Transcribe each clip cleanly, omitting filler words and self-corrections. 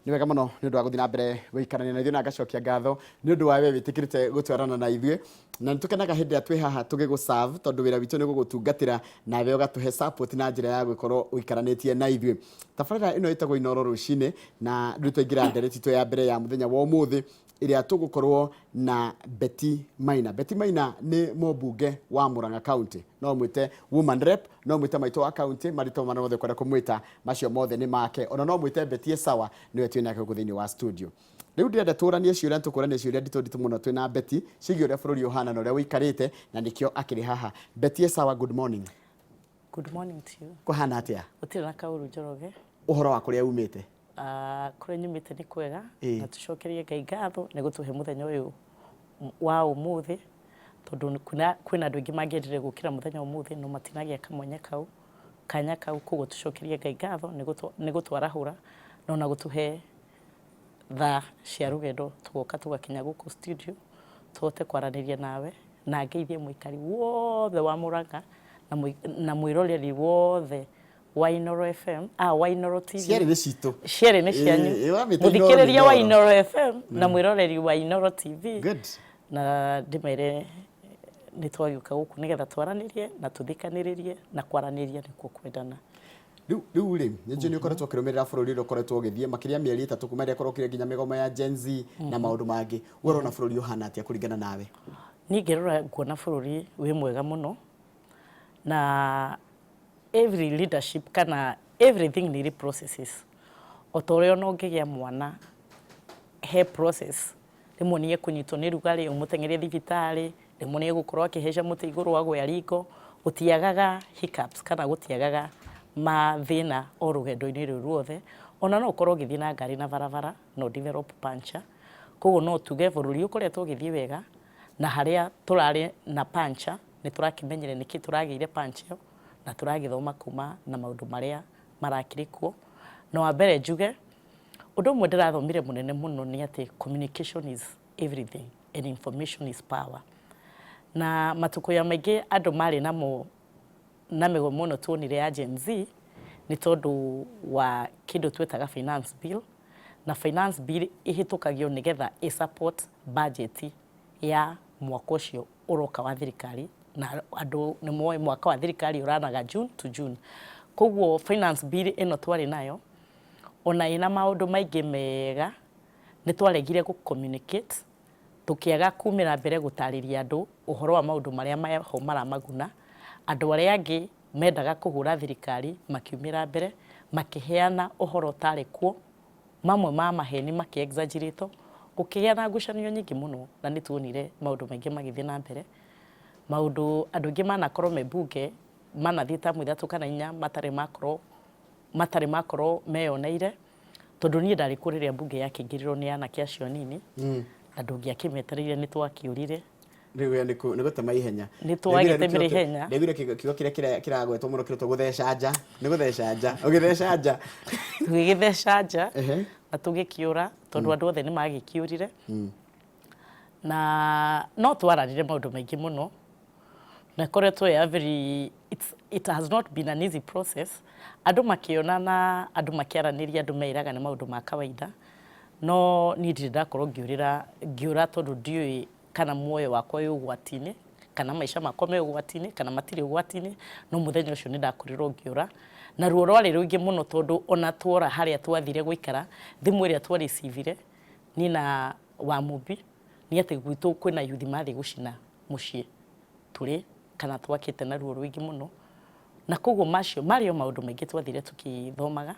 Nĩ wega mũno nĩ ũndũ wa gũthiĩ na mbere gũikarania na ithuĩ, na ngacokia ngatho nĩ ũndũ wa we wĩtĩkĩrĩte gũtwarana na ithuĩ. Na nĩ tũkenaga hĩndĩ ĩrĩa twĩ haha tũgĩgũ serve, tondũ wĩra witũ nĩ gũgũtungatĩra nawe ũgatũhe support na njĩra ya gũkorwo ũikaranĩtie na ithuĩ. Tabarĩra ĩno ĩtagwo Inooro Rũcinĩ, na rĩu twaingĩra ndereti itũ ya mbere ya mũthenya wa ũmũthĩ, ĩrĩa tũgũkorwo na Betty Maina. Betty Maina nĩ mũmbunge wa Murang'a County, no mwĩte woman rep, no mwĩte maitũ wa county, marĩtwa marĩa mothe ũkwenda kũmwĩta macio mothe nĩ make. Ona no mwĩte Betty Esawa, nĩwe twĩ nake gũkũ thĩinĩ wa studio. Rĩu ndĩrenda tũranie ciũria, tũkũrania ciũria nditũ nditũ mũno twĩ na Betty ciĩgiĩ ũrĩa bũrũri ũhana na ũrĩa ũikarĩte, na nĩkĩo akĩrĩ haha. Betty Esawa, good morning. Good morning to you. Kũhana atĩa? Gũtirĩ na kaũru, Njoroge. Ũhoro wa kũrĩa umĩte? Kũrĩa nyumĩte nĩ kwega. Na tũcokerie Ngai ngatho nĩ gũtũhe mũthenya ũyũ wa ũmũthĩ, tondũ kwĩna andũ aingĩ mangĩendire gũkĩra mũthenya wa ũmũthĩ no matinagĩa kamwenya kau, kanya kau. Koguo tũcokerie Ngai ngatho nĩ gũtwarahũra na ona gũtũhe thaa cia rũgendo tũgoka tũgakinya gũkũ studio tũhote kwaranĩria nawe, na ngeithie mũikari wothe wa Mũrang'a na mwĩroreri wothe wa Inooro FM, wa Inooro TV. Cierĩ nĩ citũ. Cierĩ nĩ cianyu. Wamĩta Inooro nĩ Mũthikĩrĩria wa Inooro. Inooro FM na mwĩroreri wa Inooro TV. Good. Na ndĩmere nĩ twagĩũka gũkũ nĩgetha twaranĩrie na tũthikanĩrĩrie, na kwaranĩria nĩkuo kwendana. Rĩu rĩ, nĩ njũĩ nĩ ũkoretwo ũkĩrũmĩrĩra bũrũri ũrĩa ũkoretwo ũgĩthiĩ makĩria mĩeri 3 kuma rĩrĩa kũrokire nginya mĩgomo ya Gen Z na maũndũ mangĩ. We ũrona bũrũri ũhana atĩa kũringana nawe? Niĩ ngĩrora nguona bũrũri wĩ mwega mũno, na every leadership kana everything nĩ irĩ processes. O ta ũrĩa ona ũngĩgĩa mwana he process, rĩmwe nĩ ekũnyitwo nĩ rugarĩ ũmũteng'erie thibitarĩ, rĩmwe nĩ egũkorwo akĩhaica mũtĩ igũrũ agwe aringo, gũtiagaga hiccups kana gũtiagaga mathĩna o rũgendo-inĩ rũu ruothe. Ona no ũkorwo ũgĩthiĩ na ngari na barabara no develop puncture. Koguo no tuge bũrũri ũkoretwo ũgĩthiĩ wega, na harĩa tũrarĩ na puncture nĩ tũrakĩmenyire nĩkĩ tũragĩire puncture ĩyo, na tũragĩthoma kuma na maũndũ marĩa marakĩrĩ kuo. Na wa mbere njuge, ũndũ ũmwe ndĩrathomire mũnene mũno nĩ atĩ communication is everything and information is power. Na matukũ ya maingĩ andũ marĩ namo na mĩgomo ĩno tuonire ya Gen Z nĩ tondũ wa kĩndũ twetaga finance bill, na finance bill ĩhĩtũkagio nĩgetha ĩ support budget ya mwaka ũcio ũroka wa thirikari, na andũ nĩ moĩ mwaka wa thirikari ũranaga June to June. Koguo finance bill ĩno twarĩ nayo ona ĩna maũndũ maingĩ mega, nĩ twaregire gũ communicate, tũkĩaga kumĩra mbere gũtarĩria andũ ũhoro wa maũndũ marĩa meho maramaguna. Andũ arĩa angĩ mendaga kũhũra thirikari makiumĩra mbere makĩheana ũhoro ũtarĩ kuo, mamwe ma maheni makĩ exaggerate, gũkĩgĩa na ngucanio nyingĩ mũno, na nĩ tuonire maũndũ maingĩ magĩthiĩ na mbere. Maũndũ andũ aingĩ manakorwo me bunge manathiĩ tamu 3 kana 4 matarĩ makorwo meyoneire, tondũ niĩ ndarĩ kuo rĩrĩa bunge yakĩingĩrirwo nĩ anake acio anini, na ndũngĩakĩmetereire, nĩ twakĩũrire. Rĩu we nĩ gũtema ihenya. Nĩ twagĩtemire ihenya. Ndaiguire kiugo kĩrĩa kĩragwetwo mũno kĩretwo gũtheca nja. Nĩ gũtheca nja. Ũgĩtheca nja. Tũgĩgĩtheca nja na tũgĩkĩũra, tondũ andũ othe nĩ magĩkĩũrire. Na no twararire maũndũ maingĩ mũno, na ĩkoretwo ya very it has not been an easy process. Andũ makĩona na andũ makĩaranĩria, andũ meiraga nĩ maũndũ ma kawaida, no niĩ ndirĩ ndakorwo ngĩũrĩra ngĩũra, tondũ ndiũĩ kana muoyo wakwa wĩ ũgwati-inĩ, kana maica makwa me ũgwati-inĩ kana matirĩ ũgwati-inĩ. No mũthenya ũcio nĩ ndakorirwo ngĩũra na ruo rwarĩ rũingĩ mũno, tondũ ona tuora harĩa twathire gũikara, thimũ ĩrĩa twarecivire niĩ na Wamũmbi nĩ atĩ gwitũ kwĩna yuthi mathiĩ gũcina mũciĩ tũrĩ kana twakĩte, na ruo rũingĩ mũno. Na koguo macio marĩ o maũndũ maingĩ twathire tũkĩthomaga.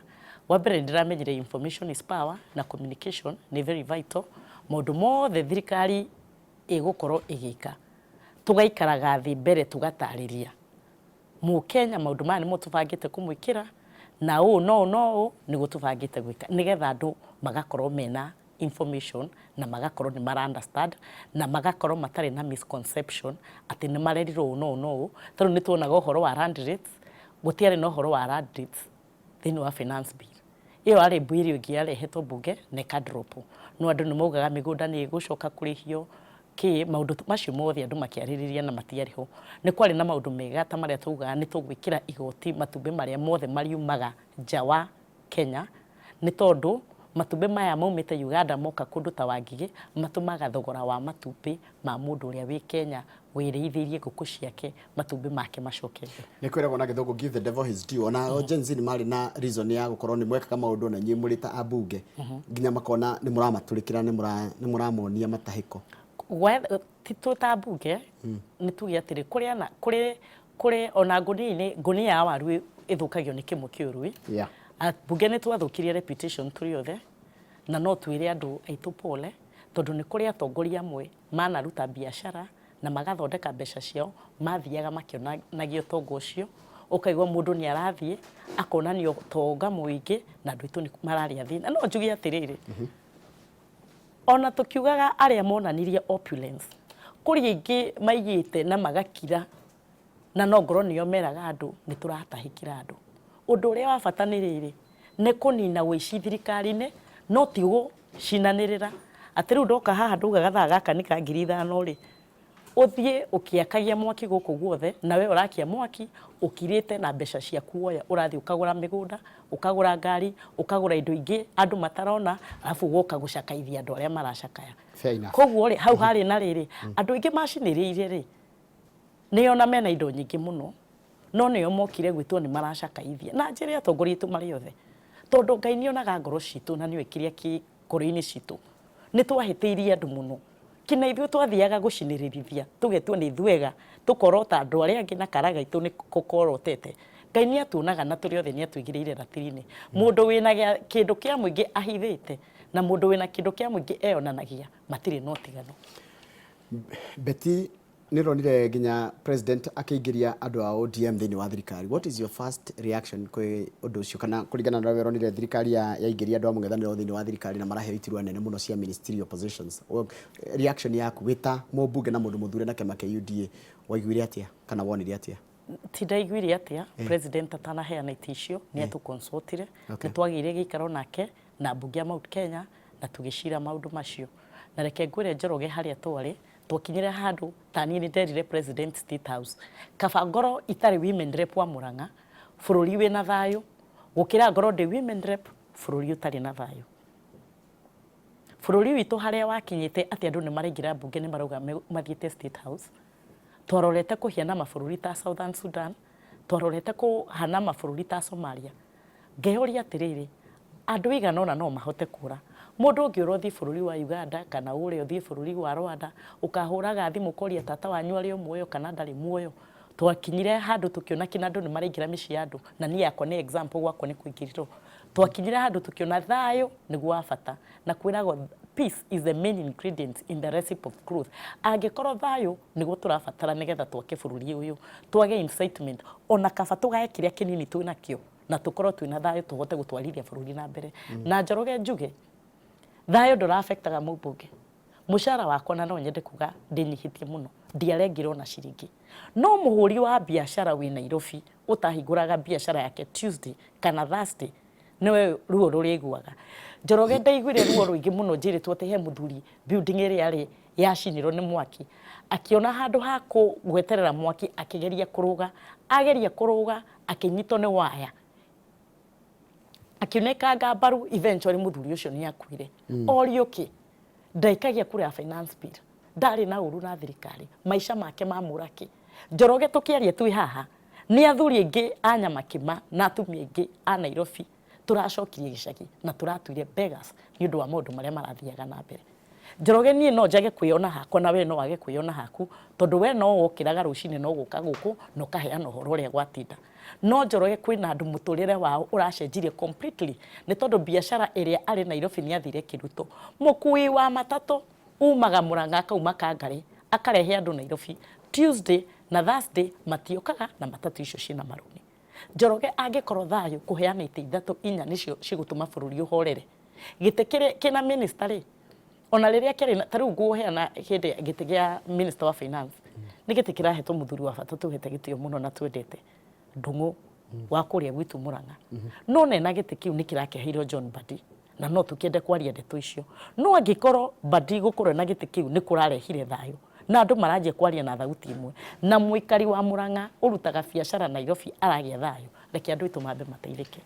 Wa mbere, nĩ ndĩramenyire information is power na communication nĩ very vital. Maũndũ mothe thirikari ĩgũkorwo ĩgĩka, tũgaikaraga thĩ mbere tũgatarĩria Mũkenya maũndũ maya nĩmo tũbangĩte kũmwĩkĩra, na ũũ no ũũ no ũũ nĩguo tũbangĩte gwĩka, nĩgetha andũ magakorwo mena information na magakorwo nĩ mara understand na magakorwo matarĩ na misconception atĩ nĩ marerirwo ũũ no ũũ no ũũ. Tondũ nĩ tuonaga ũhoro wa land rates, gũtiarĩ na ũhoro wa land rates thĩinĩ wa finance bill ĩyo. Yarĩ bill ĩngĩ yarehetwo mbunge na ĩka drop, no andũ nĩ maugaga mĩgũnda nĩ ĩgũcoka kũrĩhio kĩ maũndũ macio mothe andũ makĩarĩrĩria na matiarĩ ho. Nĩ kwarĩ na maũndũ mega ta marĩa twaugaga nĩ tũgwĩkĩra igoti matumbĩ marĩa mothe mariumaga nja wa Kenya, nĩ tondũ Matumbĩ maya maumĩte Uganda moka kũndũ ta Wangigĩ matũmaga thogora wa matumbĩ ma mũndũ ũrĩa wĩ Kenya wĩrĩithĩirie ngũkũ ciake matumbĩ make macoke thĩ. Nĩ kwĩragwo na gĩthũngũ, "Give the devil his due." Ona mm Gen Z nĩ marĩ na reason ya gũkorwo nĩ mwekaga maũndũ na inyuĩ mũrĩ ta ambunge nginya makona nĩ mũramatũrĩkĩra, nĩ mũramonia matahĩko. Ti twĩ ta mbunge, nĩ tuge atĩrĩ, kũrĩ na kũrĩ kũrĩ ona ngũnia-inĩ, ngũnia ya waru ĩthũkagio nĩ kĩmwe kĩũru. Ambunge nĩ twathũkirie reputation tũrĩ othe, na no twĩre andũ aitũ pole, tondũ nĩ kũrĩ atongoria amwe manaruta biacara na magathondeka mbeca ciao, mathiaga makĩonanagia ũtonga ũcio, ũkaigua mũndũ nĩ arathiĩ akonania ũtonga mũingĩ na andũ aitũ nĩ mararĩa thĩna. No njuge atĩrĩrĩ, ona tũkiugaga arĩa monanirie opulence, kũrĩ aingĩ maigĩte na magakira, na no ngorwo nĩo meraga andũ nĩ tũratahĩkĩra andũ. Ũndũ ũrĩa wa bata nĩ rĩrĩ, nĩ kũnina ũici thirikari-inĩ, no ti gũcinanĩrĩra atĩ rĩu ndoka haha ndauga gathaa gaka nĩ ka 5,000 rĩ, ũthiĩ ũkĩakagia mwaki gũkũ guothe, na we ũrakia mwaki ũkirĩte na mbeca ciaku woya, ũrathiĩ ũkagũra mĩgũnda, ũkagũra ngari, ũkagũra indo ingĩ andũ matarona, arabu ũgoka gũcakaithia andũ arĩa maracakaya. Fair enough. Koguo rĩ, hau harĩ na rĩrĩ, andũ aingĩ macinĩrĩire rĩ, nĩo na mena indo nyingĩ mũno, no nĩo mokire gwĩtwo nĩ maracakaithia. Na njĩre atongoria aitũ marĩ othe, tondũ Ngai nĩ onaga ngoro citũ na nĩoĩ kĩrĩa kĩ ngoro-inĩ citũ. Nĩ twahĩtĩirie andũ mũno. Kinya ithuĩ twathiaga gũcinĩrĩrithia, tũgetwo nĩ ithuĩ ega, tũkorota andũ arĩa angĩ na kara gaitũ nĩ korotete. Ngai nĩ atuonaga na tũrĩ othe nĩ atũigĩrĩire ratiri-inĩ. Mũndũ wĩna kĩndũ kĩa mũingĩ ahithĩte na mũndũ wĩna kĩndũ kĩa mũingĩ eyonanagia matirĩ na ũtiganu. Betty, nĩ ũronire nginya president akĩingĩria andũ a ODM thĩinĩ wa thirikari. What is your first reaction kwĩ ũndũ ũcio, kana kũringana na ũrĩa ũronire thirikari yaingĩria andũ a mũng'ethanĩro thĩinĩ wa thirikari na maraheo iturwa nene mũno cia ministerial positions? Reaction yaku wĩ ta mũmbunge na mũndũ mũthure na kĩama kĩa UDA, waiguire atĩa kana wonire atĩa? Ti ndaiguire atĩa, president atanaheana itĩ icio nĩ atũconsultire. Nĩ twagĩire gĩikaro nake na mbunge ya Mount Kenya na tũgĩcira maũndũ macio. Na reke ngwĩre Njoroge, harĩa twarĩ twakinyire handũ ta niĩ nĩ nderire president State House, kaba ngorwo itarĩ women rep wa Murang'a, bũrũri wĩna thayũ, gũkĩra ngorwo ndĩ women rep bũrũri ũtarĩ na thayũ. Bũrũri witũ harĩa wakinyĩte atĩ andũ nĩ maraingĩra mbunge, nĩ marauga mathiĩte State House, twarorete kũhiana mabũrũri ta Southern Sudan, twarorete kũhana mabũrũri ta Somalia. Ngeyũria atĩrĩrĩ, andũ aigana ũna no mahote kũra? Mũndũ ũngĩũra ũthiĩ bũrũri wa Uganda kana ũrĩa ũthiĩ bũrũri wa Rwanda, ũkahũraga thimũ ũkoria tata wanyu arĩ o muoyo kana ndarĩ muoyo. Twakinyire handũ tũkĩona kina andũ nĩ maraingĩra mĩciĩ ya andũ, na niĩ yakwa nĩ example, gwakwa nĩ kũingĩrirwo. Twakinyire handũ tũkĩona thayũ nĩguo wa bata, na kwĩragwo peace is the main ingredient in the recipe of growth. Angĩkorwo thayũ nĩguo tũrabatara nĩgetha twake bũrũri ũyũ, twage incitement, ona kaba tũgae kĩrĩa kĩnini twĩnakĩo na tũkorwo twĩna thayũ, tũhote gũtwarithia bũrũri na mbere. Na Njoroge njuge, thayũ ndũra-affectaga mũmbunge mũcara wakwa, na no nyende kuga ndĩnyihĩtie mũno, ndiarengirwo na ciringi. No mũhũri wa biacara wĩ Nairobi ũtahingũraga biacara yake Tuesday kana Thursday nĩwe ruo rũrĩiguaga. Njoroge, ndaiguire ruo rũingĩ mũno njĩrĩtwo atĩ he mũthuri building ĩrĩa arĩ yacinirwo nĩ mwaki, akĩona handũ ha gweterera mwaki akĩgeria kũrũga, ageria kũrũga akĩnyitwo nĩ waya, akĩunĩkanga mbaru. Eventually mũthuri ũcio nĩ akuire. Orio kĩ ndaikagia kura ya finance bill, ndarĩ na ũru na thirikari, maica make mamũra kĩ? Njoroge, tũkĩaria twĩ haha nĩ athuri aingĩ a Nyamakima na atumia aingĩ a Nairobi tũracokirie gĩcagi na tũratuire beggars nĩ ũndũ wa maũndũ marĩa marathiaga na mbere. Njoroge, niĩ no njage kwĩona hakwa na we no wage kwĩona haku, tondũ we no wokĩraga rũcinĩ no gũka gũkũ na ũkaheana ũhoro ũrĩa gwatinda. No Njoroge, kwĩna andũ mũtũrĩre wao ũracenjirie completely nĩ tondũ biacara ĩrĩa arĩ Nairobi nĩ athire kĩruto. Mũkui wa matatũ umaga Mũrang'a akauma Kangarĩ akarehe andũ Nairobi Tuesday na Thursday, matiokaga na matatũ icio ciĩna marũni. Njoroge, angĩkorwo thayũ kũheana itĩ ithatũ inya nĩcio cigũtũma bũrũri ũhorere, gĩtĩ kĩrĩa kĩna minister rĩ, ona rĩrĩa kĩarĩ ta rĩu ngũheana hĩndĩ gĩtĩ gĩa minister wa finance nĩ gĩtĩ kĩrahetwo mũthuri wa bata tũhete gĩtĩo mũno na twendete, Ndung'u wa kũrĩa gwitũ Mũrang'a. No nena gĩtĩ kĩu nĩ kĩrakĩheirwo John Mbadi, na no tũkĩende kwaria ndeto icio. No angĩkorwo Mbadi gũkorwo na gĩtĩ kĩu nĩ kũrarehire thayũ na andũ maranjia kwaria na thauti ĩmwe na mũikari wa Mũrang'a ũrutaga biacara Nairobi aragĩa thayũ, reke andũ aitũ mambe mateithĩke.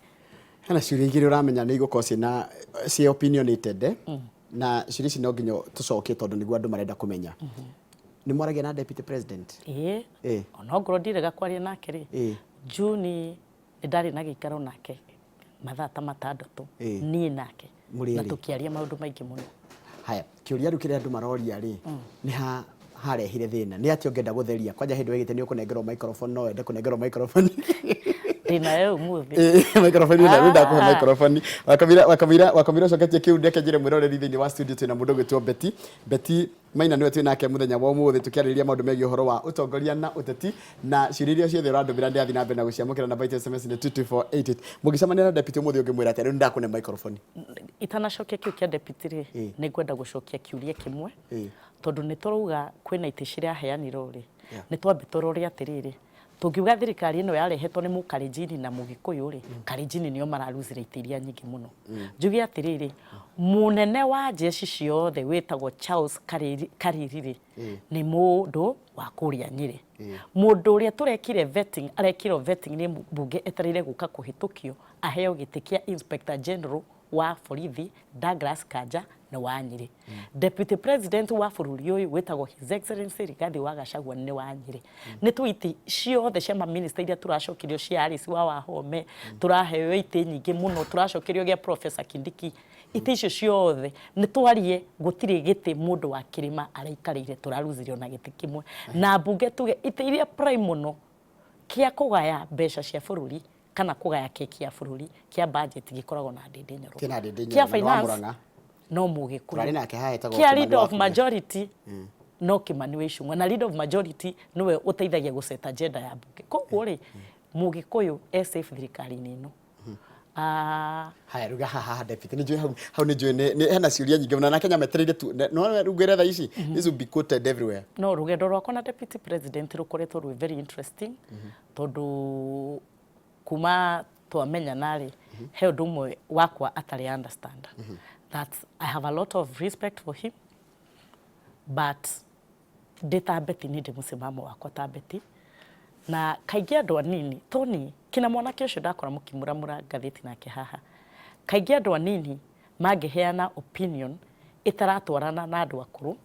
Hena ciũria igĩrĩ ũramenya nĩ igũkorwo ciĩna ciĩ opinionated, eh? Na ciũria ici no nginya tũcokie tondũ nĩguo andũ marenda kũmenya. Nĩ mwaragia na deputy president? Ĩĩ. Ona ongorwo ndirega kwaria nake rĩ, Juni nĩ ndarĩ na gĩikaro nake mathaa ta 6, niĩ nake, Mũrĩ na erĩ? Tũkĩaria maũndũ maingĩ mũno. Haya, kĩũria rĩu kĩrĩa andũ maroria rĩ, nĩ ha harehire thĩna? Nĩ atĩa ũngĩenda gũtheria? Kwanja hĩndĩ waigĩte nĩ ũkũnengerwo microphone, no wende kũnengerwo microphone. Ndĩnayo ũmũthĩ. Microphone ĩno rĩu ndakũhe microphone. Wakamira ũcoketie kĩu, ndeke njĩre mwĩroreri thĩinĩ wa studio twĩna mũndũ ũgwĩtwo Betty Maina, nĩwe twĩ nake mũthenya wa ũmũthĩ tũkĩarĩrĩria maũndũ megiĩ ũhoro wa ũtongoria na ũteti, na ciũria iria ciothe ũrandũmĩra ndĩrathiĩ na mbere na gũciamũkĩra. Namba itũ SMS nĩ 22488. Mũngĩcemania na deputy ũmũthĩ ũngĩmwĩra atĩa? Rĩu nĩndakũne microphone. Itanacokia kĩu kĩa deputy rĩ, nĩ ngwenda gũcokia kĩũria kĩmwe, tondũ nĩ tũrauga kwĩna itĩ ciraheanirwo rĩ, nĩ twambe tũrore atĩrĩrĩ, tũngiuga thirikari ĩno yarehetwo nĩ Mũkalenjini na Mũgĩkũyũ rĩ, Kalenjini nĩo mararuzire itĩ iria nyingĩ mũno. Njuge atĩrĩrĩ, mũnene wa jeshi ciothe wĩtagwo Charles Kariri rĩ, nĩ mũndũ wa kũrĩa Nyĩrĩ. Mũndũ ũrĩa tũrekire vetting, arekirwo vetting nĩ mbunge etereire gũka kũhĩtũkio aheo gĩtĩ kĩa Inspector General wa borithi Douglas Kanja nĩ wa Nyĩrĩ. Deputy President wa bũrũri ũyũ wĩtagwo His Excellency Rigathi wa Gachagua nĩ wa Nyĩrĩ. Nĩ tũ itĩ ciothe cia maminista iria tũracokerio cia Alice wa Wahome, tũraheo itĩ nyingĩ mũno, tũracokerio gĩa Professor Kindiki. Itĩ icio ciothe nĩ twarie, gũtirĩ gĩtĩ mũndũ wa kĩrĩma araikarĩire, tũraruzire ona gĩtĩ kĩmwe. Na mbunge tuge itĩ iria prime mũno kĩa kũgaya mbeca cia bũrũri kana kũgaya keki ya bũrũri kĩa budget gĩkoragwo na Ndindi Nyoro. Kĩna Ndindi Kĩa Nyoro, na nĩ wa finance Mũrang'a. no Mũgĩkũyũ. Tũrarĩ nake haha etagwo Kĩa Kimani leader wa of Kuria. majority no Kimani wa Ichung'wa, na leader of majority nĩwe ũteithagia gũset agenda ya mbunge. Koguo rĩ, Mũgĩkũyũ e safe thirikari-inĩ ĩno. Ah, Haya, rĩu haha haha deputy nĩ njũĩ hau hau nĩ njũĩ nĩ hena ciũria nyingĩ mũno na Kenya metereire tu no rĩu ngwĩre thaa ici this will be quoted everywhere. No rũgendo rwakwa na deputy president rũkoretwo rwĩ very interesting, tondũ kuma twamenyana rĩ, he ũndũ ũmwe wakwa atarĩ understand, that I have a lot of respect for him, but ndĩ ta Betty nĩ ndĩ mũsimamo wakwa ta Betty. Na kaingĩ andũ anini toni kina mwanake ũcio ndakora mũkĩmũramũra ngathĩti nake haha, kaingĩ andũ anini mangĩheana opinion ĩtaratwarana na andũ akũrũ,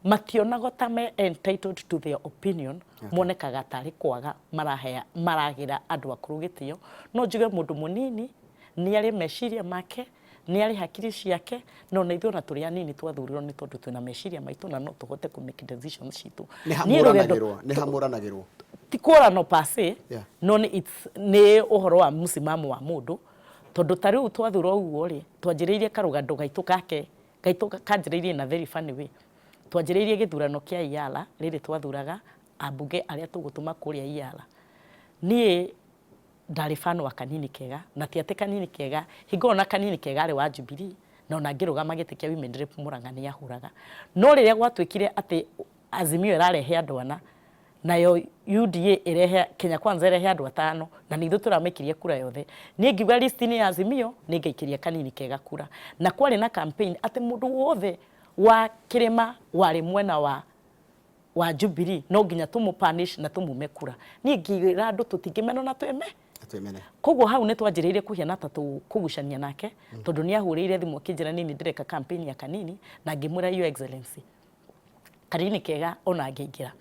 mationagwo ta me entitled to their opinion. Monekaga tarĩ kwaga marahea maragĩra andũ akũrũ gĩtĩo. No njuge mũndũ mũnini nĩ arĩ meciria make, nĩ arĩ hakiri ciake, no na ithuĩ ona tũrĩ anini twathurirwo nĩ tondũ twĩna meciria maitũ na no tũhote kũ make decisions citũ. Nĩ Niĩ rũgendo hamũranagĩrwo, nĩ hamũranagĩrwo? Ti kũrano per se, no nĩ nĩ ũhoro wa mũsimamo wa mũndũ, tondũ ta rĩu twathurwo ũguo rĩ, twanjĩrĩirie karũgando gaitũ gake gaitũ kanjĩrĩirie in a very funny way. Twanjĩrĩirie gĩthurano kĩa Iyala rĩrĩ twathuraga ambunge arĩa tũgũtũma kũrĩa Iyala. Niĩ ndarĩ fan wa Kanini Kega, na ti atĩ Kanini Kega hingo ĩyo, na Kanini Kega arĩ wa Jubilee, na ona ngĩrũgama gĩtĩ kĩa Women Rep Murang'a nĩ ahũraga. No rĩrĩa gwatuĩkire atĩ Azimio ĩrarehe andũ ana, nayo UDA ĩrehe, Kenya Kwanza ĩrehe andũ atano, na nĩ ithuĩ tũramĩkirie kura yothe, niĩ ngiuga list-inĩ ya Azimio nĩ ngaikĩria Kanini Kega kura. Na kwarĩ na campaign atĩ mũndũ wothe wa kĩrĩma warĩ mwena wa Jubilee no nginya tũmũ punish na tũmume kura. Niĩ ngĩra andũ tũtingĩmenwo na twĩme Twĩmene. Koguo hau nĩ twanjĩrĩirie kũhiana ta tũkũgucania nake, tondũ nĩ ahũrĩire thimũ akĩnjĩra nini ndĩreka campaign ya Kanini, na ngĩmwĩra, "Your Excellency, Kanini Kega ona angĩingĩra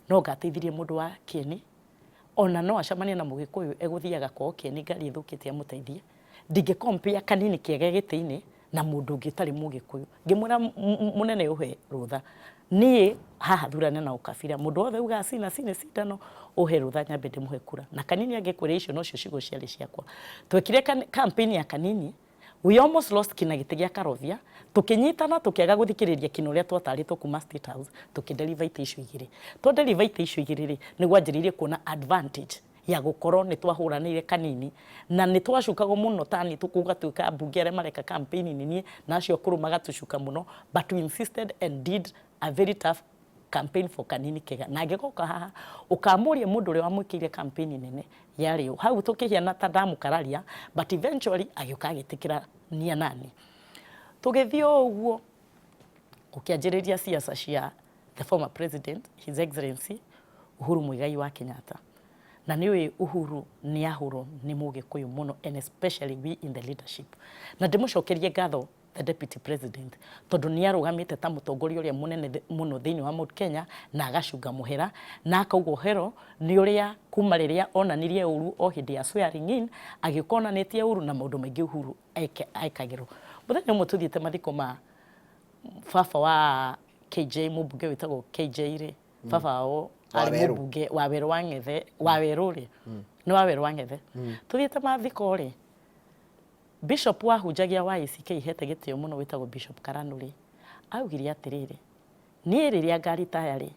no ngateithirie mũndũ wa Kieni, ona no acemanie na Mũgĩkũyũ egũthiaga kwao Kieni ngari ĩthũkĩte amũteithie. Ndingĩ compare Kanini Kega gĩtĩ-inĩ na mũndũ ũngĩ ũtarĩ Mũgĩkũyũ." Ngĩmwĩra, "Mũnene, ũhe rũtha niĩ haha thurane na ũkabira, mũndũ wothe ugaga cina cine cindano, ũhe rũtha nyambe ndĩmũhe kura." Na Kanini angĩkwĩra icio nocio ciugo ciarĩ ciakwa. Twekire campaign ya Kanini, we almost lost kina gĩtĩ gĩa Karovia. Tũkĩnyitana, tũkĩaga gũthikĩrĩria kina ũrĩa twatarĩtwo kuma State House, tũkĩdeliver itĩ icio igĩrĩ. Twadeliver itĩ icio igĩrĩ rĩ, nĩ gwanjĩrĩirie kuona advantage ya gũkorwo nĩ twahũranĩire Kanini, na nĩ twacukagwo mũno tani tũgatuĩka ambunge arĩa mareka campaign nĩ niĩ na acio akũrũ magatũcuka mũno, but we insisted and did a very tough campaign for Kanini Kega. Na angĩgoka haha ũkamũria mũndũ ũrĩa wamwĩkĩire campaign nene yarĩ ũ. Hau tũkĩhiana ta ndamũkararia, but eventually agĩũka agĩtĩkĩra nia nani. Tũgĩthiĩ o ũguo, gũkĩanjĩrĩria siasa cia the former president, His Excellency Uhuru Muigai wa Kenyatta. Na nĩ ũĩ Uhuru nĩ ahũrwo nĩ Mũgĩkũyũ mũno, and especially we in the leadership. Na ndĩmũcokerie ngatho the deputy president, tondũ nĩ arũgamĩte ta mũtongoria ũrĩa mũnene mũno thĩinĩ wa Mount Kenya, na agacunga mũhera na akauga ũhero nĩ ũrĩa kuma rĩrĩa onanirie ũru o hĩndĩ ya swearing in, agĩũka onanĩtie ũru na maũndũ maingĩ Uhuru ekagĩrwo. Mũthenya ũmwe tũthiĩte mathiko ma baba wa KJ, mũmbunge wĩtagwo KJ rĩ, baba wao arĩ Wawerũ. Mũmbunge wa Werũ wa Ng'ethe, wa Werũ rĩ, nĩ wa Werũ wa Ng'ethe. Tũthiĩte mathiko rĩ, bishop wahunjagia wa ACK hete gĩtĩo mũno wĩtagwo Bishop Karanu rĩ, augire atĩrĩrĩ, "Niĩ rĩrĩa ngaritaya rĩ,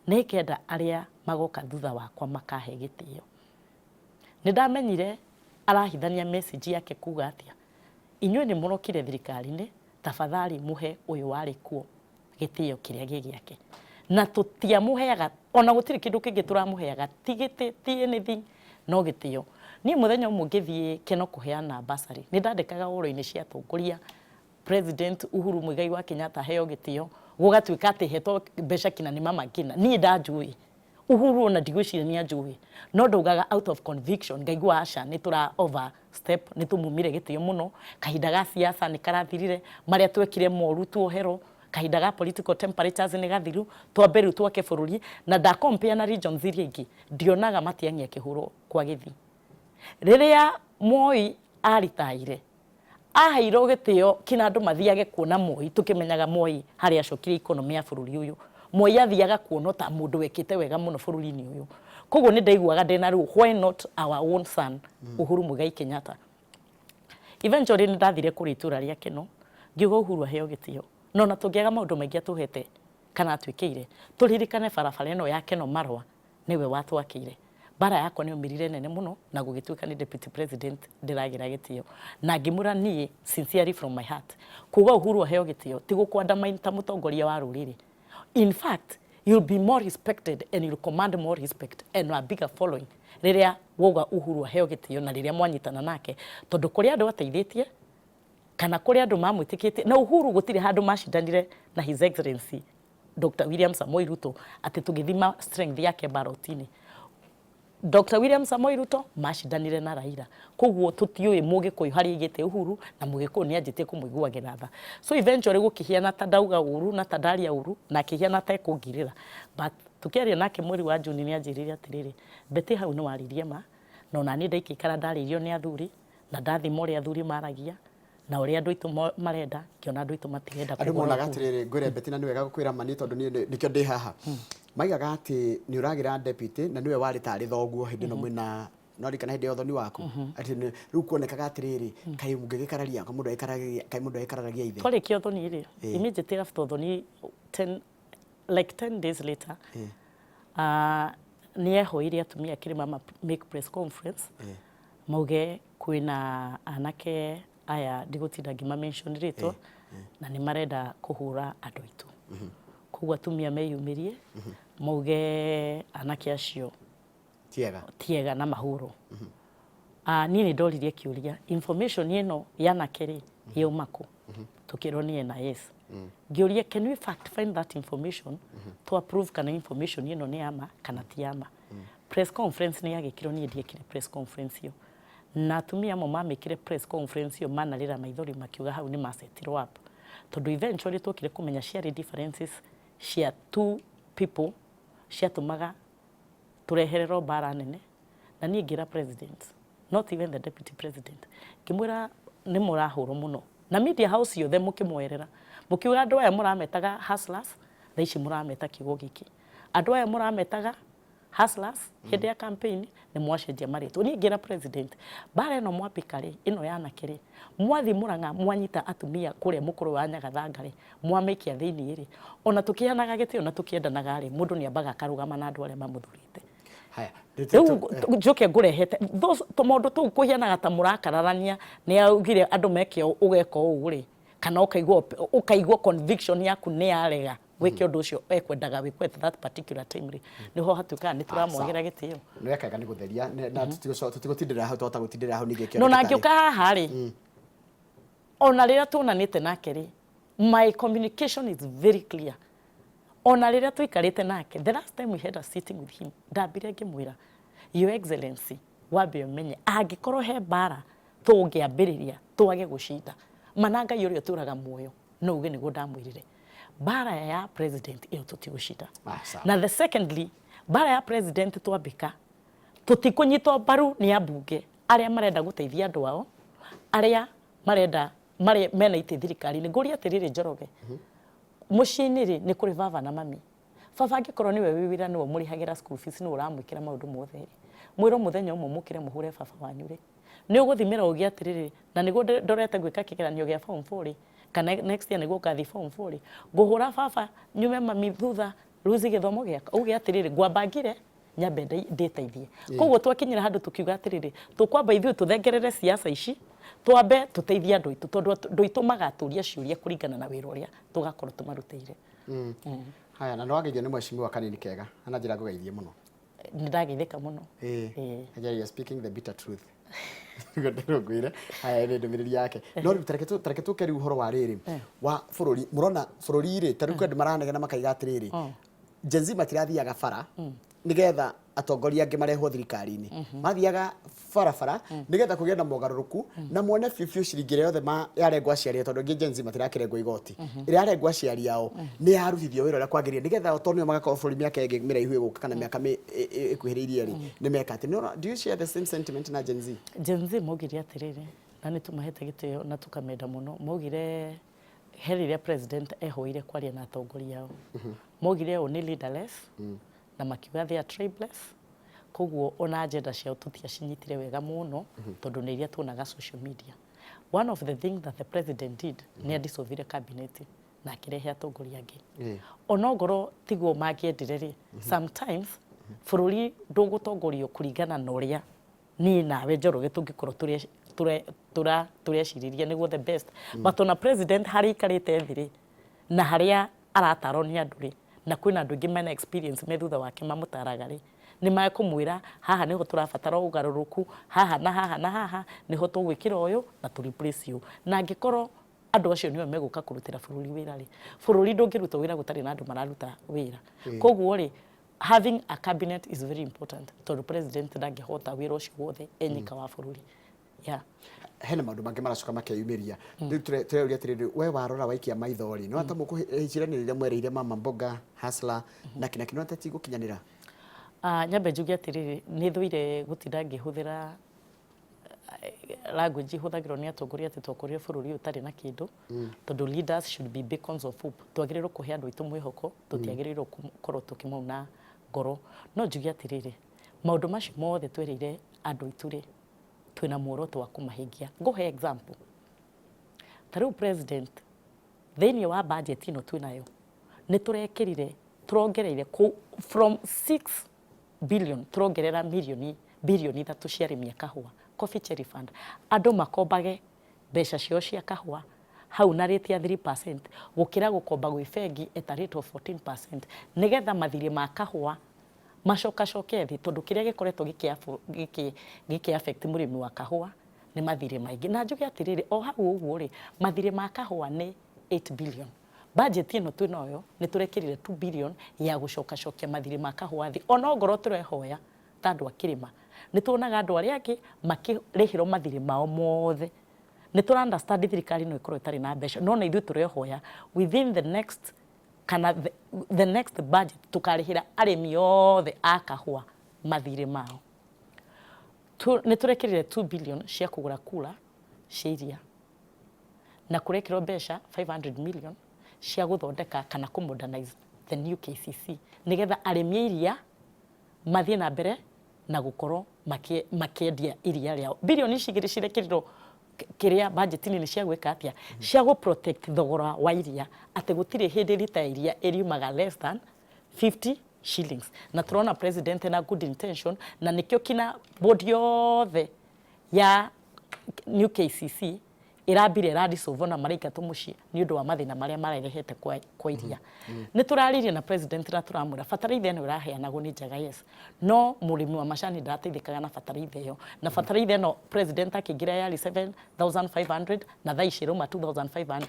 nĩngenda arĩa magoka thutha wakwa makahe gĩtĩo." Nĩ ndamenyire arahithania message yake kuga atĩa, inyuĩ nĩ mũrokire thirikari-inĩ, tafadhali mũhe ũyũ warĩ kuo gĩtĩo kĩrĩa gĩ gĩake, na tũtiamũheaga ona gũtirĩ kĩndũ kĩngĩ tũramũheaga, ti gĩtĩ, ti anything, no gĩtĩo. Niĩ mũthenya ũmwe ngĩthiĩ Keno kũheana bursary, nĩ ndandĩkaga ũhoro-inĩ cia atongoria, President Uhuru Muigai wa Kenyatta aheo gĩtĩo, gũgatuĩka atĩ hetwo mbeca kina nĩ mama ngina. Niĩ ndanjũĩ Uhuru, ona ndigwĩciria nĩ anjũĩ, no ndaugaga out of conviction, ngaigua aca, nĩ tũra overstep, nĩ tũmumire gĩtĩo mũno. Kahinda ga siasa nĩ karathirire, marĩa twekire moru tuoherwo. Kahinda ga political temperatures nĩ gathiru, twambe rĩu twake bũrũri. Na nda compare na regions iria ingĩ, ndionaga Matiang'i akĩhũrwo kwa gĩthii. Rĩrĩa Moi aritaire, aheirwo gĩtĩo kina andũ mathiage kuona Moi, tũkĩmenyaga Moi harĩa acokirie economy ya bũrũri ũyũ. Moi athiaga kuonwo ta mũndũ wekĩte wega mũno bũrũri-inĩ ũyũ. Koguo nĩ ndaiguaga ndĩna rĩu, why not our own son, Uhuru Muigai Kenyatta? Eventually nĩ ndathire kũrĩ itũra rĩa Keno, ngiuga Uhuru aheo gĩtĩo, no na tũngĩaga maũndũ maingĩ atũhete kana atwĩkĩire, tũririkane barabara ĩno ya Keno Marwa nĩwe watwakĩire. Mbara yakwa nĩ yaumĩrire nene mũno, na gũgĩtuĩka nĩ deputy president ndĩragĩra gĩtĩo, na ngĩmwĩra niĩ sincerely from my heart, kuga Uhuru aheo gĩtĩo ti gũkũ ta mũtongoria wa rũrĩrĩ. In fact, you'll be more respected and you'll command more respect and a bigger following rĩrĩa wauga Uhuru aheo gĩtĩo na rĩrĩa mwanyitana nake, tondũ kũrĩ andũ ateithĩtie kana kũrĩ andũ mamwĩtĩkĩtie. Na Uhuru gũtirĩ handũ macindanire na His Excellency Dr. William Samoei Ruto, atĩ tũgĩthima strength yake ballot-inĩ, Dr. William Samoei Ruto macindanire na Raila. Koguo tũtiũĩ Mũgĩkũyũ harĩa aigĩte Uhuru, na Mũgĩkũyũ nĩ anjĩtie kũmũiguagĩra tha. So eventually gũkĩhiana ta ndauga ũru na ta ndaria ũru, na akĩhiana ta ekũngirĩra, but tũkĩaria nake mweri wa Juni, nĩ anjĩrire atĩrĩrĩ, "Betty, hau nĩ waririe ma, na ona niĩ ndaikĩikara ndarĩirio nĩ athuri, na ndathima ũrĩa athuri maragia na ũrĩa andũ aitũ marenda, ngĩona andũ aitũ matirenda Andũ kũgũra monaga Uhuru." Atĩrĩrĩ, ngwĩre Betty, na nĩ wega gũkwĩra mani, tondũ niĩ nĩkĩo ndĩ haha. Maigaga atĩ nĩ ũragĩra deputy na nĩwe warĩ tarĩ thoguo hĩndĩ ĩno mwĩna no ririkana hĩndĩ ya ũthoni waku, atĩ rĩu kuonekaga atĩrĩrĩ, kaĩ mũngĩgĩkararia, mũndũ agĩkararagia, kaĩ mũndũ agĩkararagia ithe. Twarĩkia ũthoni rĩ, immediately after ũthoni, 10, like 10 days later, nĩ ehoire atumia kĩrĩma make press conference, mauge kwĩna anake aya, ndigũtinda ngĩma mention rĩtwa, na nĩ marenda kũhũra andũ aitũ. Koguo atumia meyumĩrie mauge anake acio tiega. Tiega na mahũrwo. Niĩ nĩ ndoririe kĩũria, information ĩno ya anake rĩ, yauma kũ? Tũkĩrwo nĩ NIS. Ngĩũria, can we fact find that information to approve kana information ĩno nĩ ya ma kana ti ya ma? Press conference nĩ yagĩkirwo, niĩ ndiekire press conference ĩyo, na atumia amwe mamĩkire press conference ĩyo manarĩra maithori, makiuga hau nĩ masetirwo up, tondũ eventually twokire kũmenya ciarĩ differences cia two people ciatũmaga tũrehererwo mbara nene. Na niĩ ngĩra president, not even the deputy president, ngĩmwĩra nĩ mũrahũrwo mũno na media house ciothe, mũkĩmwerera, mũkiuga andũ aya mũrametaga hustlers, thaa ici mũrameta kiugo gĩkĩ, andũ aya mũrametaga hustlers hĩndĩ ya campaign nĩ mwacenjia marĩtwa. Niĩ ngĩra president, mbara ĩno mwambĩka rĩ, ĩno ya anake rĩ, mwathi Mũrang'a mwanyita atumia kũrĩa mũkũrũ wa Nyagathanga rĩ, mwamaikia thĩinĩ rĩ, ona tũkĩheanaga gĩtĩo na tũkĩendanaga rĩ, mũndũ nĩ ambaga akarũgama na andũ arĩa mamũthurĩte. Haya. Rĩu njoke ngũrehete tũmaũndũ tũu kũhianaga ta mũrakararania, nĩ augire andũ meke ũũ, ũgeka ũũ rĩ, kana ũkaigua conviction yaku nĩ yarega wĩke ũndũ ũcio ekwendaga wĩkwe at that particular time rĩ, nĩho hatuĩkaga nĩ tũramwagĩra gĩtĩo. Nĩ wekega nĩ gũtheria na tũtigũtindĩrĩra hau, twahota gũtindĩrĩra hau ningĩ. No na ngĩũka haha rĩ, ona rĩrĩa tuonanĩte nake rĩ, my communication is very clear. Ona rĩrĩa tũikarĩte nake, the last time we had a sitting with him, ndambire ngĩmwĩra, Your Excellency, wambe ũmenye angĩkorwo he mbara tũngĩambĩrĩria twage gũcinda, mana Ngai ũrĩa ũtũraga muoyo no uge nĩguo ndamwĩrire, mbara ya president ĩyo tũtigũcinda. Ah, sawa. Na the secondly, mbara ya president twambĩka tũtikũnyitwo mbaru nĩ ambunge arĩa marenda gũteithia andũ ao, arĩa marenda marĩa mena itĩ thirikari-inĩ. Ngũria atĩrĩrĩ, Njoroge, mũciĩ-inĩ rĩ, nĩ kũrĩ baba na mami. Baba angĩkorwo nĩwe wĩ wĩra, nĩwe ũmũrĩhagĩra school fees, nĩwe ũramwĩkĩra maũndũ mothe rĩ, mwĩrwo mũthenya ũmwe mũkĩre mũhũre baba wanyu rĩ, nĩ ũgũthimĩra ũgĩ atĩrĩrĩ, na nĩguo ndorete gwĩka kĩgeranio gĩa form 4 rĩ, kana next year nĩguo ngathiĩ form 4 rĩ, ngũhũra baba nyume mami thutha ruzi gĩthomo gĩakwa, uge atĩrĩrĩ, ngwamba ngire nyambe ndĩteithie. Koguo twakinyĩra handũ tũkiuga atĩrĩrĩ, tũkwamba ithuĩ tũthengerere siasa ici, twambe tũteithie andũ aitũ, tondũ andũ aitũ magatũria ciũria kũringana na wĩra ũrĩa tũgakorwo tũmarutĩire. Haya, na nĩwageithio nĩ mheshimiwa kanini kega ana njĩra ngũgeithie mũno. Nĩ ndageithĩka mũno. Ĩĩ. Anjĩra, "You are speaking the bitter truth." Nĩguo ndĩrũngũire. Haya, nĩ ndũmĩrĩri yake. No rĩu tareke tũke rĩu ũhoro wa rĩrĩ wa bũrũri. Mũrona bũrũri rĩ, ta rĩu kwĩ andũ maranegena makaiga atĩrĩrĩ, Gen Z matirathiaga bara nĩgetha atongoria angĩ marehwo thirikari-inĩ, mathiaga barabara nĩgetha kũgĩe na mogarũrũku na mone biũ biũ ciringi ĩrĩa yothe yarengwo aciari ao, tondũ angĩ Gen Z matirakĩrengwo igoti, ĩrĩa yarengwo aciari ao nĩ yarutithio wĩra ũrĩa kwagĩrĩire, nĩgetha o tondũ nĩo magakorwo bũrũri mĩaka ĩngĩ mĩraihu ĩgũka kana mĩaka ĩkuhĩrĩirie rĩ, nĩ meka atĩ. Do you share the same sentiment na Gen Z? Gen Z maugire atĩrĩrĩ, na nĩ tũmahete gĩtĩo na tũkamenda mũno, maugire he rĩrĩa president ehoire kwaria na atongoria ao, maugire o nĩ leaderless na makiuga they are tribeless. Koguo ona agenda ciao tũtiacinyitire wega mũno, tondũ nĩ iria tuonaga social media. One of the things that the president did nĩ adissolvire cabinet na akĩrehe atongoria angĩ. Onongorwo tiguo mangĩendire rĩ, sometimes bũrũri ndũgũtongorio kũringana na ũrĩa niĩ nawe Njoroge tũngĩkorwo tũrecirĩria nĩguo the best, but ona president harĩa aikarĩte thĩ rĩ, na harĩa aratarwo nĩ andũ rĩ, na kwĩna andũ aingĩ mena experience me thutha wake mamũtaraga rĩ, nĩ mekũmwĩra haha nĩho tũrabatara ũgarũrũku, haha na haha na haha nĩho tũgwĩkĩra ũyũ na tũ replace ũyũ. Na angĩkorwo andũ acio nĩo megũka kũrutĩra bũrũri wĩra rĩ, bũrũri ndũngĩrutwo wĩra gũtarĩ na andũ mararuta wĩra. Koguo rĩ, having a cabinet is very important, tondũ president ndangĩhota wĩra ũcio wothe enyika wa bũrũri, yeah. Hena maũndũ mangĩ maracoka makeyumĩria rĩu. Tũreuria atĩrĩrĩ, we warora waikia maitho rĩ, nĩ wata mũkũhĩciranĩrĩria mwereire mama mboga hustler na kĩna kĩna ateti gũkinyanĩra? Nyambe njuge atĩrĩrĩ, nĩ thũire gũtinda ngĩhũthĩra language ihũthagĩrwo nĩ atongoria atĩ twakorire bũrũri ũyũ ũtarĩ na kĩndũ, tondũ leaders should be beacons of hope. Twagĩrĩirwo kũhe andũ aitũ mwĩhoko, tũtiagĩrĩirwo gũkorwo tũkĩmauna ngoro. No njuge atĩrĩrĩ, maũndũ macio mothe twereire andũ aitũ rĩ, twĩna muoroto wa kũmahingia. Ngũhe example, ta rĩu president, thĩinĩ wa budget ĩno twĩnayo, nĩ tũrekĩrire, tũrongereire from 6 billion, tũrongerera milioni 3 bilioni cia arĩmi a kahũa, Coffee Cherry Fund, andũ makombage mbeca ciao cia kahũa hau na rate ya 3% gũkĩra gũkomba gwĩ bengi at a rate of 14%, nĩgetha mathirĩ ma kahũa macokacoke thĩ, tondũ kĩrĩa gĩkoretwo gĩkĩ affect mũrĩmi wa kahũa nĩ mathirĩ maingĩ. Na njuge atĩrĩrĩ, o hau ũguo rĩ, mathirĩ ma kahũa nĩ 8 billion. Budget ĩno twĩnayo nĩ tũrekĩrire 2 billion ya gũcokacokia mathirĩ ma kahũa thĩ. Ona ongorwo tũrehoya ta andũ a kĩrĩma, nĩ tuonaga andũ arĩa angĩ makĩrĩhĩrwo mathirĩ mao mothe. Nĩ tũra understand thirikari no ĩkorwo ĩtarĩ na mbeca, no na ithuĩ tũrehoya within the next kana the next budget tũkarĩhĩra arĩmi othe a kahũa mathirĩ mao. Nĩ tũrekĩrire 2 billion cia kũgũra kura cia iria, na kũrekĩrwo mbeca 500 million cia gũthondeka kana kũ modernize the new KCC, nĩgetha arĩmi a iria mathiĩ na mbere na gũkorwo makĩendia iria rĩao. Bilioni ici igĩrĩ cirekĩrirwo kĩrĩa budget-inĩ nĩ cia gwĩka atĩa? Cia gũ protect thogora wa iria, atĩ gũtirĩ hĩndĩ rita ya iria ĩriumaga less than 50 shillings. Na tũrona president na good intention, na nĩkĩo kina board yothe ya new KCC. Ĩrambire ĩradissolve na maraingatwo mũciĩ nĩ ũndũ wa mathĩna marĩa marerehete kwa iria. Nĩ tũraririe na president na tũramwĩra bataraitha ĩno ĩraheanagwo nĩ njega, yes, no mũrĩmi wa macani ndarateithĩkaga na bataraitha ĩyo. Na bataraitha ĩno president akĩingĩra yarĩ 7500 na thaa ici ĩrauma 2500.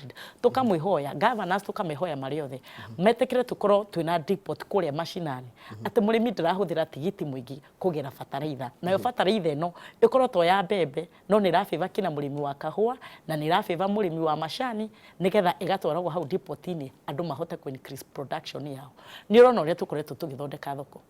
Tũkamwĩhoya, governors tũkamĩhoya marĩ othe metĩkĩre tũkorwo twĩna depot kũrĩa macinani, atĩ mũrĩmi ndarahũthĩra tigiti mũingĩ kũgĩra bataraitha. Nayo bataraitha ĩno ĩkorwo to ya mbembe, no nĩ ĩrabĩba kina mũrĩmi wa kahũa na nĩ ĩrabĩba mũrĩmi wa macani, nĩgetha ĩgatwaragwo hau depot-inĩ, andũ mahote kũ increase production yao. Nĩ ũrona ũrĩa tũkoretwo tũgĩthondeka thoko.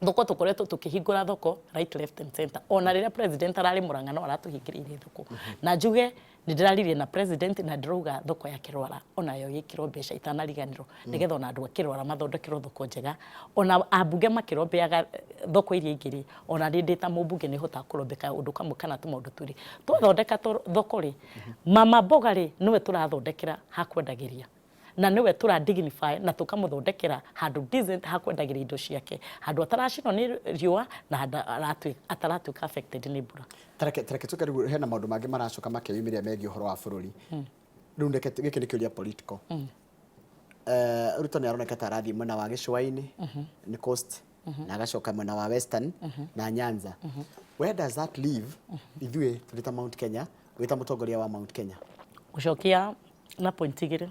Thoko tũkoretwo tũkĩhingũra thoko right, left and center. Ona rĩrĩa president ararĩ Mũrang'a no aratũhingĩrĩirie thoko. Na njuge nĩ ndĩraririe na president na ndĩrauga thoko ya Kĩrwara onayo ĩkĩrwo mbeca itanariganĩrwo, nĩgetha ona andũ a Kĩrwara mathondekerwo thoko njega. Ona ambunge makĩrombeaga thoko iria ingĩ rĩ, ona niĩ ndĩ ta mũmbunge nĩ hotaga kũrombeka ũndũ kamwe kana tũmaũndũ twĩrĩ. Twathondeka thoko rĩ, mama mboga rĩ, nĩwe tũrathondekera ha kwendagĩria na nĩwe tũra dignify na tũkamũthondekera handũ decent ha kwendagĩria indo ciake, handũ ataracinwo nĩ riũa na handũ ataratuĩka affected nĩ mbura. Tareke tũke rĩu, hena maũndũ mangĩ maracoka makeyumĩria megiĩ ũhoro wa bũrũri. Rĩu reke gĩkĩ nĩ kĩũria political. Ruto nĩ aroneka ta arathiĩ mwena wa gĩcũa-inĩ, nĩ Coast, na agacoka mwena wa Western na Nyanza. Where does that leave ithuĩ tũrĩ ta Mount Kenya, wĩ ta mũtongoria wa Mount Kenya? Gũcokia na point igĩrĩ.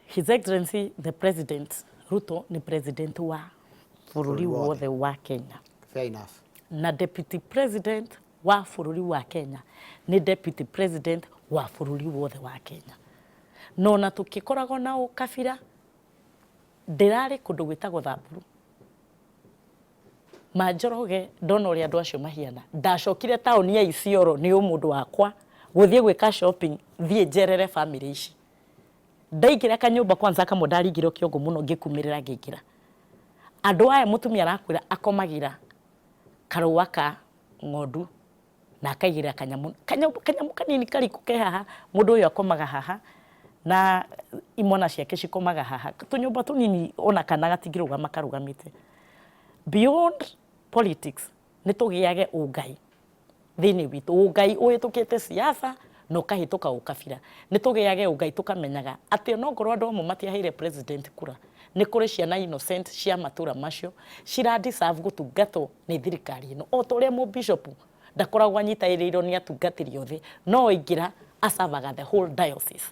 His Excellency the President Ruto nĩ president wa bũrũri Bũrũri wothe. Wothe wa Kenya. Fair enough. Na deputy president wa bũrũri wa Kenya nĩ deputy president wa bũrũri wothe wa Kenya. No ona tũkĩkoragwo na ũkabira, ndĩrarĩ kũndũ gwĩtagwo Thamburu Manjoroge, ndona ũrĩa andũ acio mahiana. Ndacokire taũni ya Isiolo nĩ ũmũndũ wakwa gũthiĩ gwĩka shopping, thiĩ njerere family ici. Ndaingĩra kanyũmba kwanza kamwe, ndaringirwo kĩongo mũno ngĩkumĩrĩra. Ngĩingĩra, andũ aya, mũtumia arakwĩra akomagĩra karũa ka ng'ondu na akaigĩrĩra kanyamũ kanini kariko ke haha. Mũndũ ũyũ akomaga haha na imwana ciake cikomaga haha, tũnyũmba tũnini ona kana gatingĩrũgama karũgamĩte. Beyond politics, nĩ tũgĩage ũngai thĩinĩ witũ, ũngai ũhĩtũkĩte siasa na ũkahĩtũka ũkabira. Nĩ tũgĩage ũngai, tũkamenyaga atĩ onokorwo andũ amwe matiaheire president kura, nĩ kũrĩ ciana innocent cia matũra macio cira deserve gũtungatwo nĩ thirikari ĩno. O ta ũrĩa mũbishop ndakoragwo anyitanĩrĩirwo nĩ atungatĩri othe, no aingĩra acavaga the whole diocese.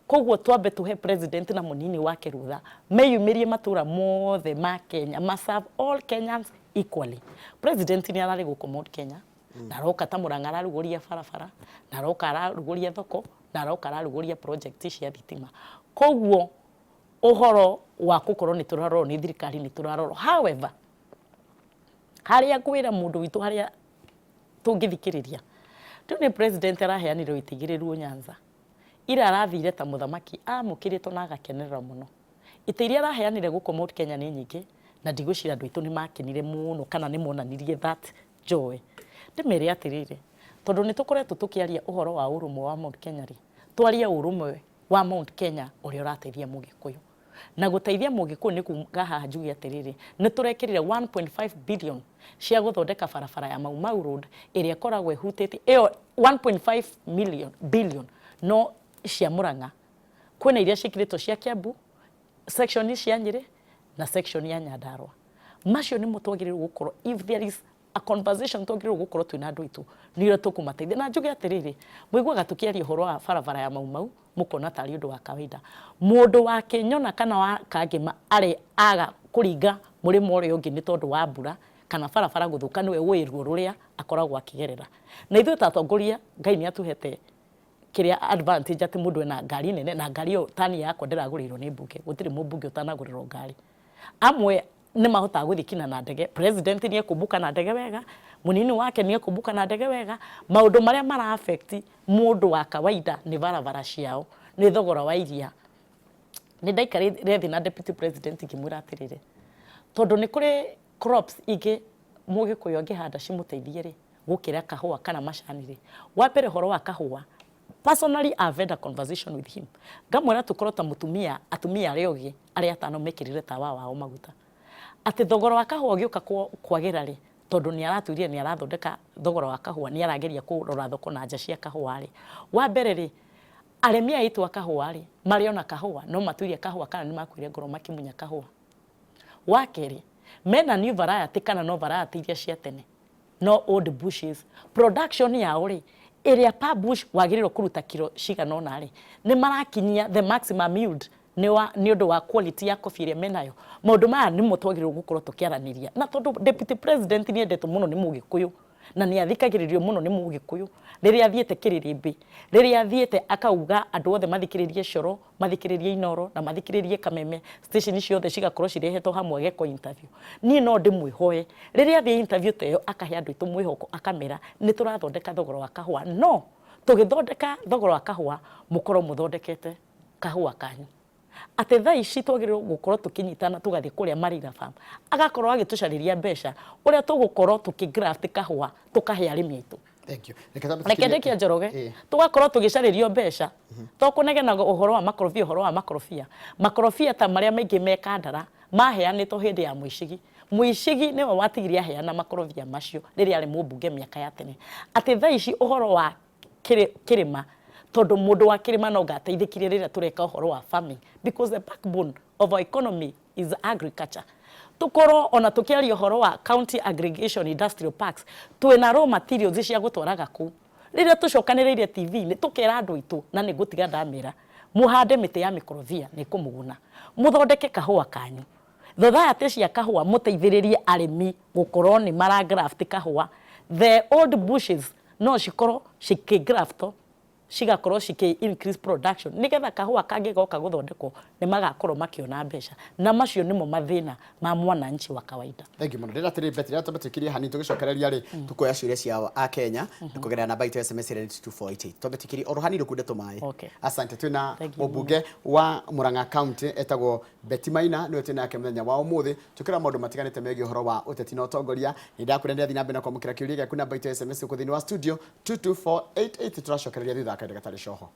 Koguo twambe tuhe president na munini wake rutha meyumĩrie matũra mothe ma Kenya, ma serve all Kenyans equally. President nĩ ararĩ gũkũ Mount Kenya na aroka ta Murang'a, ararugũria barabara, na aroka ararugũria thoko, na aroka ararugũria project cia thitima. Koguo ũhoro wa gũkorwo nĩ tũrarorwo nĩ thirikari, nĩ tũrarorwo. However, harĩa ngwĩra mũndũ witũ, harĩa tũngĩthikĩrĩria rĩu nĩ president araheanire wĩtigĩrĩru Nyanza ira, arathire ta mũthamaki, amũkĩrĩtwo na agakenerera mũno. Itĩ iria araheanire gũkũ Mount Kenya nĩ nyingĩ, na ndigwĩciria andũ aitũ nĩ makenire mũno kana nĩ monanirie that joy. Ndĩmere atĩrĩrĩ, tondũ nĩ tũkoretwo tũkĩaria ũhoro wa ũrũmwe wa Mount Kenya rĩ, twarie ũrũmwe wa Mount Kenya ũrĩa ũrateithia Mũgĩkũyũ. Na gũteithia Mũgĩkũyũ nĩ kuga haha njuge atĩrĩrĩ, nĩ tũrekĩrire 1.5 billion cia gũthondeka barabara ya Mau Mau Road ĩrĩa ĩkoragwo ĩhutĩtie ĩyo 1.5 million billion no cia Murang'a. Kwĩna iria ciĩkĩrĩtwo cia Kiambu, section cia Nyĩrĩ na section ya Nyandarua. Macio nĩmo twagĩrĩirwo gũkorwo, if there is a conversation twagĩrĩirwo gũkorwo twĩna andũ aitũ, nĩ ũrĩa tũkũmateithia. Na njuge atĩrĩrĩ, mũiguaga tũkĩaria ũhoro wa barabara ya Mau Mau, mũkona tarĩ ũndũ wa kawaida. Mũndũ wa Kĩnyona kana wa Kangĩma arĩ aga kũringa mũrĩmo ũrĩa ũngĩ nĩ tondũ wa mbura kana barabara gũthũka, nĩwe ũĩ ruo rũrĩa akoragwo akĩgerera. Na ithuĩ ta atongoria, Ngai nĩ atũhete kĩrĩa advantage atĩ mũndũ ena ngari nene, na ngari ĩyo tani yakwa ndĩragũrĩirwo nĩ mbunge. Gũtirĩ mũmbunge ũtanagũrĩrwo ngari. Amwe nĩ mahotaga gũthiĩ kinya na ndege. President nĩ ekũmbũka na ndege wega, mũnini wake nĩ ekũmbũka na ndege wega. Maũndũ marĩa mara affect mũndũ wa kawaida nĩ barabara ciao, nĩ thogora wa iria. Nĩ ndaikarire thĩ na deputy president ngĩmwĩra atĩrĩrĩ, tondũ nĩ kũrĩ crops ingĩ Mũgĩkũyũ angĩhanda cimũteithie rĩ, gũkĩra kahũa kana macani rĩ. Wa mbere, ũhoro wa kahũa, personally I've had a conversation with him, ngamwĩra tũkorwo ta mũtumia, atumia arĩa ogĩ arĩa atano mekĩrire tawa wao maguta, atĩ thogora wa kahũa ũgĩũka kwagĩra rĩ, Tondũ nĩ aratwĩrire nĩ arathondeka thogora wa kahũa, nĩ arageria kũrora thoko na nja cia kahũa rĩ, wa mbere rĩ, arĩmi aya aitũ a kahũa rĩ, marĩ ona kahũa, no matwĩrire kahũa kana nĩ makuire ngoro makĩmunya kahũa. Wa kerĩ, mena new variety kana no variety iria cia tene, no old bushes. Production yao rĩ, ĩrĩa per bush wagĩrĩirwo kũruta kiro cigana ũna rĩ, nĩ marakinyia the maximum yield nĩ wa nĩ ũndũ wa quality ya coffee ĩrĩa menayo. Maũndũ maya nĩmo twagĩrĩirwo gũkorwo tũkĩaranĩria. Na tondũ deputy president nĩ endetwo mũno nĩ Mũgĩkũyũ, na nĩ athikagĩrĩrio mũno nĩ Mũgĩkũyũ, rĩrĩa athiĩte kĩrĩrĩmbĩ, rĩrĩa athiĩte akauga andũ othe mathikĩrĩrie Coro, mathikĩrĩrie Inooro na mathikĩrĩrie Kameme, station ciothe cigakorwo cirehetwo hamwe agekwo interview. Niĩ no ndĩmwĩhoe, rĩrĩa athiĩ interview ta ĩyo akahe andũ aitũ mwĩhoko akamera nĩ tũrathondeka thogora wa kahũa, no tũgĩthondeka thogora wa kahũa mũkorwo mũthondekete kahũa kanyu. Atĩ thaa ici twagĩrĩirwo gũkorwo tũkĩnyitana tũgathiĩ kũrĩa Marina Farm, agakorwo agĩtũcarĩria mbeca ũrĩa tũgũkorwo tũkĩ graft kahũa tũkahe arĩmi aitũ. Thank you. Reke twambe Reke tũkinyie- ndĩkie Njoroge. Ĩĩ. Tũgakorwo tũgĩcarĩrio mbeca to kũnegena ũhoro wa makorobia, ũhoro wa makorobia, makorobia ta marĩa maingĩ me Kandara maheanĩtwo hĩndĩ ya Mũicigi. Mũicigi nĩwe watigire aheana makorobia macio rĩrĩa arĩ mũmbunge mĩaka ya tene. Atĩ thaa ici ũhoro wa kĩrĩma, tondũ mũndũ wa kĩrĩma no ngateithĩkire rĩrĩa tũreka ũhoro wa farming, because the backbone of our economy is agriculture. Tũkorwo ona tũkĩaria ũhoro wa county aggregation industrial parks, twĩna raw materials cia gũtwaraga kũu. Rĩrĩa tũcokanĩrĩire TV-inĩ tũkera andũ aitũ, na nĩ ngũtiga ndamera, mũhande mĩtĩ ya mĩkorobia nĩ ĩkũmũguna, mũthondeke kahũa kanyu, society cia kahũa, mũteithĩrĩrie arĩmi gũkorwo nĩ mara graft kahũa. The old bushes no cikorwo cikĩ cigakorwo cikĩ increase production, nigetha kahũa kangĩgoka gũthondekwo nĩ magakorwo makĩona mbeca, na macio nĩmo mathĩna ma mwananchi wa kawaida. Thank you mũno. Ndĩra atĩrĩ Betty, rĩrĩa twambe tũkirie hanini tũgĩcokereria rĩ, tũkuoya ciũria cia a Kenya kũgerera namba itũ ya SMS ĩrĩa nĩ 2488. Twambe tũkirie oro hanini ũkunde tũmaĩ. Okay. Asante. Twĩna Thank you. Mũmbunge wa Murang'a County etagwo Betty Maina, nĩwe twĩ nake mũthenya wa ũmũthĩ tũkĩra maũndũ matiganĩte megiĩ ũhoro wa ũteti na ũtongoria. Nĩ ndakwĩra nĩ athiĩ na mbere na kwamũkĩra kĩũria gĩaku namba itũ ya SMS gũkũ thĩinĩ wa studio 22488. Tũracokereria thutha wa kahinda gatarĩ coho.